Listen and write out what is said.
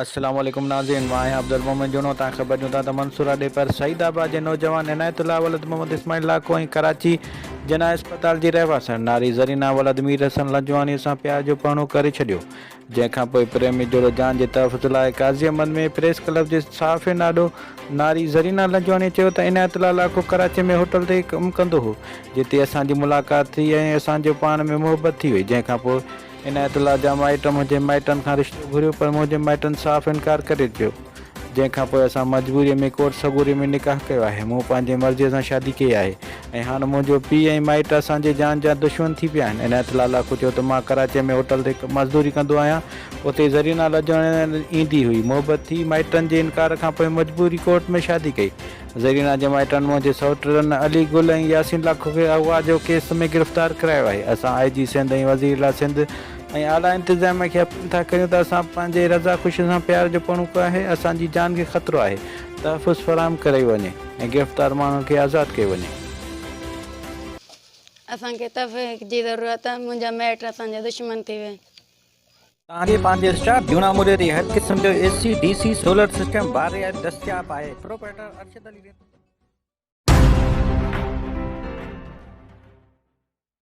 السلام عليڪم ناظرين مان آهيان عبدالمومن جوڻو تان خبر ڏيون ٿا ته منصوره ڏيپر سعيد آباد جي نوجوان عنايت الله ولد محمد اسماعيل لاکو ۽ ڪراچي جناح اسپتال جي رهواسڻ ناري زرينا ولد مير حسن لنجواڻي سان پيار جو پرڻو ڪري ڇڏيو جنهن کان پوء پريمي جوڙو جان جي تحفظ لاء قاضي احمد ۾ پريس ڪلب جي صحافين آڏو ناري زرينا لنجواڻي چيو ته عنايت الله لاکو ڪراچي ۾ هوٽل تي ڪم ڪندو هو جتي اسان جي ملاقات ٿي ۽ اسان جو پاڻ ۾ محبت ٿي وئي جنهن کان پوء عنايت الله جا مائٽ منهنجي مائٽن کان رشتو گهريو پر منهنجي مائٽن صاف انڪار ڪري ڏيو جنهن کان پوء اسان مجبوريء ۾ ڪورٽ سڳوري ۾ نڪاح ڪيو آهي. مون پنهنجي مرضيء سان شادي ڪئي آهي ۽ هاڻ منهنجو پيء ۽ مائٽ اسان جي جان جا دشمن ٿي پيا آهن. عنايت الله لاکو چيو ته مان ڪراچيء ۾ هوٽل تي مزدوري ڪندو آهيان اتي زرينا لڄڻ ايندي هئي. محبت ٿي مائٽن جي انڪار کان پوء مجبوري ڪورٽ ۾ شادي ڪئي. زرينا جي مائٽن منهنجي سئوٽن علي گل ۽ ياسين لاکو کي اغوا جو ڪيس ۾ گرفتار ڪرايو آهي. اسان آء جي سنڌ ۽ وزير اعليٰ سنڌ ۽ اعليٰ انتظاميه کي اپيل ٿا ڪريون ته اسان پنهنجي رضا خوشي سان پيار جو پرڻو ڪيو آهي، اسان جي جان کي خطرو آهي، تحفظ فراهم ڪرايو وڃي ۽ گرفتار ماڻهن کي آزاد ڪيو وڃي. اسان کي تحفظ جي ضرورت آهي، منهنجا مائٽ اسان جا دشمن ٿي ويا آهن. توهان جي پنهنجي اسٽاف جهونا موري تي هر قسم جو A C, D C, solar system باري دستياب آهي. پروپرائيٽر ارشد علي رند.